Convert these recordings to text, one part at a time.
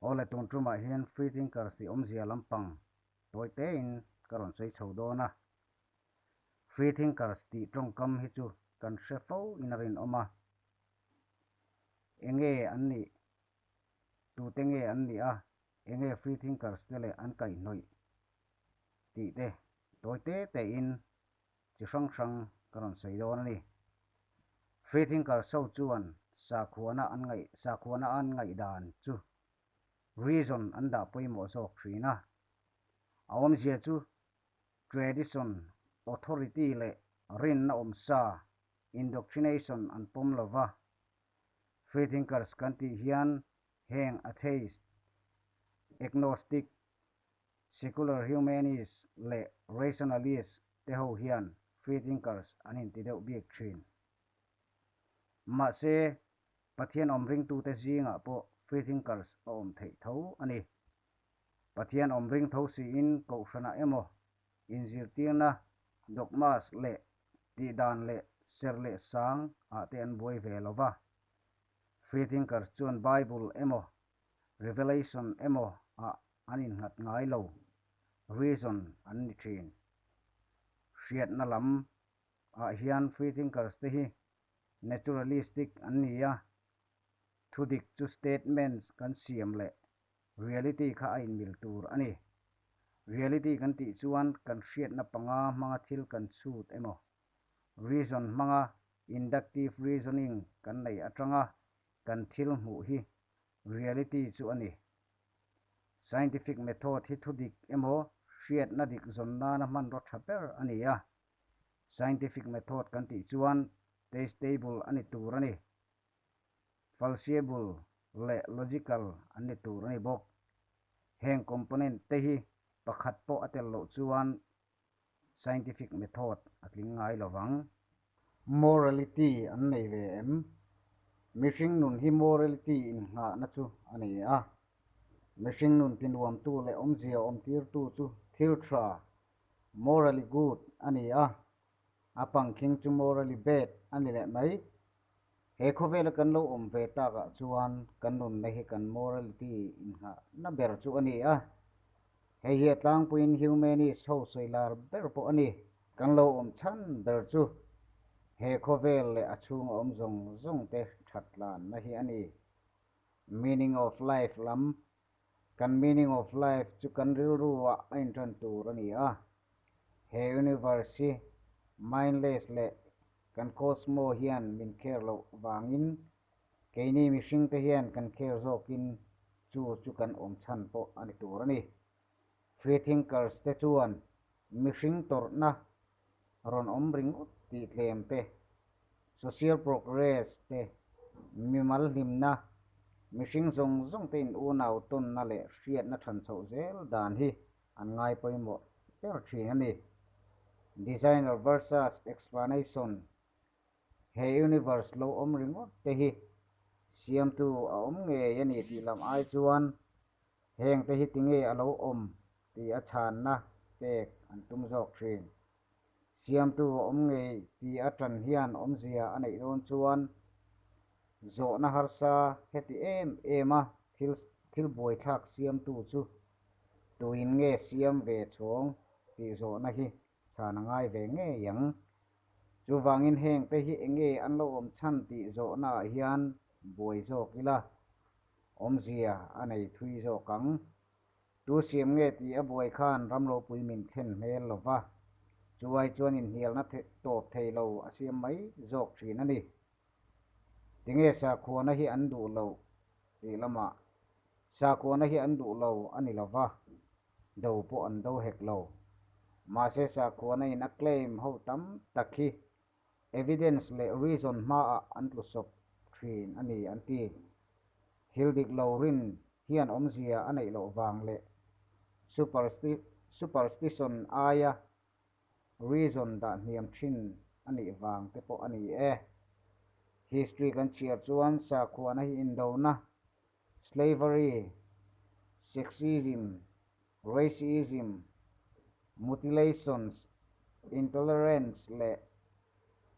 Awle tun tumah hian Free Thinkers tih awmzia lampang tawi tein ka rawn sawi chho dawn a. Free Thinkers tih tawngkam hi chu kan hre fo in a rinawm a. Enge an nih? Tute nge an nih a? Enge Free Thinkers te leh an kaihhnawih tih te tawi te tein chi hrang hrang ka rawn sawi dawn a ni. Free thinkers ho chuan sakhuana an ngaih sakhuana an ngaihdan chu reason an dah pawimawh zawk thin a. A awmzia chu tradition, authority leh rinna awmsa, indoctrination an pawm lo va. Free thinkers kan tih hian heng atheist, agnostic, Secular humanist leh rationalist te ho hian free thinkers an inti deuh bik thin. Mahse, Pathian awm ringtute zingah pawh free thinkers a awm theih tho a ni. Pathian awm ring tho siin kohhranah emaw inzirtirna, dogmas leh tihdan leh serh leh sang ah te an buai ve lo va. Free thinkers chuan Bible emaw Revelation emaw ah an innghat ngai lo, reason an ni thin. Hriatna lam ah hian free thinkers te hi naturalistic an ni a, thudik chu statements kan siam leh reality kha a inmil tur a ni. Reality kan tih chuan kan hriatna panga hmanga thil kan chhut emaw, reason hmanga inductive reasoning kan nei atanga kan thil hmuh hi reality chu a ni. Scientific method hi thudik emaw hriatna dik zawn nana hmanraw tha ber a ni a. Scientific method kan tih chuan testable a ni tur a ni. Falsiable leh logical an ni tur a ni bawk. Heng component te hi pakhat pawh a tel loh chuan Scientific method a tling ngai lo vang. Morality an nei ve em? Mihring nun hi morality innghahna chu a ni a. Mihring nun tinuamtu leh awmzia awmtirtu chu thil tha, morally good, a ni a. A pangkhing chu morally bad a ni leh mai. He khawvela kan lo awm ve takah chuan kan nunna hi kan morality innghahna ber chu a ni a. Hei hi a tlangpuiin humanist ho sawi lar ber pawh a ni. Kan lo awm chhan ber chu he khawvel leh a chhunga awm zawng zawng te that tlanna hi a ni. Meaning of life lam, Kan meaning of life chu kan rilru ah a intan tur a ni a. He universe hi mindless leh kan cosmo hian min care loh vangin keini mihring te hian kan care zawkin chu chu kan awm chhan pawh a ni tur a ni. Free thinkers te chuan mihring tawrhna rawn awm ringawt tih tlem te, social progress te, mimal hlimna, mihring zawng zawng te in unau tawnna leh hriatna than chhoh zel dan hi an ngai pawimawh ber thin a ni. Designer versus explanation He universe lo awm ringawt te hi siamtu a awm ngei a ni tih lam ai chuan heng te hi tinge a lo awm tih a chhanna pek an tum zawk thin. Siamtu a awm ngei tih a tan hian awmzia a neih dawn chuan zawhna harsa heti em em a thil thil buaithlak siamtu chu tuin nge siam ve chhawng tih zawhna hi chhan a ngai ve ngei ang. Chuvangin heng te hi enge an lo awm chhan tih zawhnaah hian buai zawk ila, awmzia a nei thui zawk ang. Tu siam nge tih a buai khan ram ropui min thlen hmel lo va, chuai chuan inhnialna tawp thei lo a siam mai zawk thin a ni. Tinge sakhuana hi an duh loh tih lamah sakhuana hi an duh lo a ni lo va, do pawh an do hek lo. Mahse sakhuana in a claim ho tam tak hi evidence leh reason hmaah an tlu sawp thin a ni an ti. Thil dik lo rin hian awmzia a neih loh vang leh superstition aia reason dah hniam thin a nih vang te pawh a ni e. History kan chhiar chuan sakhuana hi indona, slavery, sexism, racism, mutilations, intolerance leh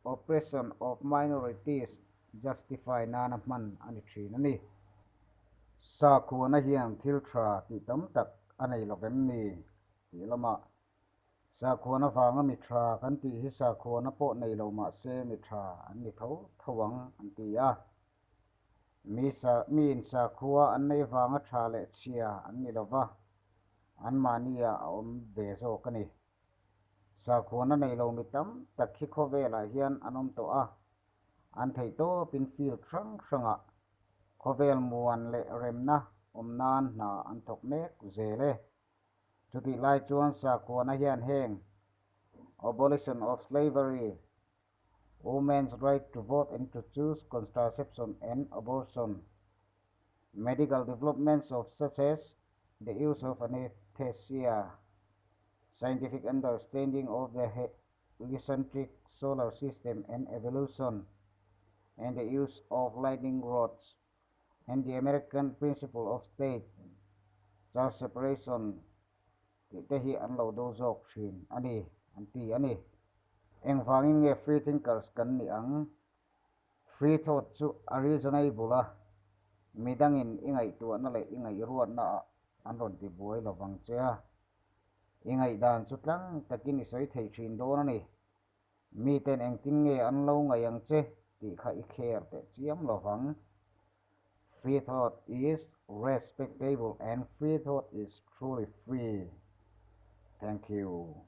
oppression of minorities justify nana hman a ni thin a ni. Sakhuana hian thil tha tih tam tak a nei lo vem ni? Tih lamah Sakhuana vanga mi tha kan tih hi sakhuana pawh nei lo mah se mi tha an ni tho tho ang an ti a. Mi sa miin sakhua an nei vanga tha leh chhia an ni lo va, anmahniah a awm ve zawk a ni. Sakhuana nei lo mi tam tak hi khawvelah hian an awm tawh a, an theih tawpin field hrang hrangah khawvel muan leh remna awm nan hna an thawk mek zel e. Chutih lai chuan sakhuana hian heng Abolition of Slavery, Women's Right to Vote and to Choose Contraception and Abortion, Medical Developments of such as the use of Anesthesia, Scientific Understanding of the Heliocentric Solar System and Evolution, and the use of lightning rods, and the American Principle of State Church Separation tih te hi an lo do zawk thin a ni, an ti a ni. Engvangin nge free thinkers kan nih ang? Free thought chu a reasonable a, midangin i ngaihtuahna leh i ngaihruatna ah an rawn ti buai lovang che a, i ngaihdan chu tlang takin i sawi thei thin dawn a ni. Miten engtin nge an lo ngaih ang che tih kha i kher teh chiam lovang. Free thought is respectable and free thought is truly free. Thank you.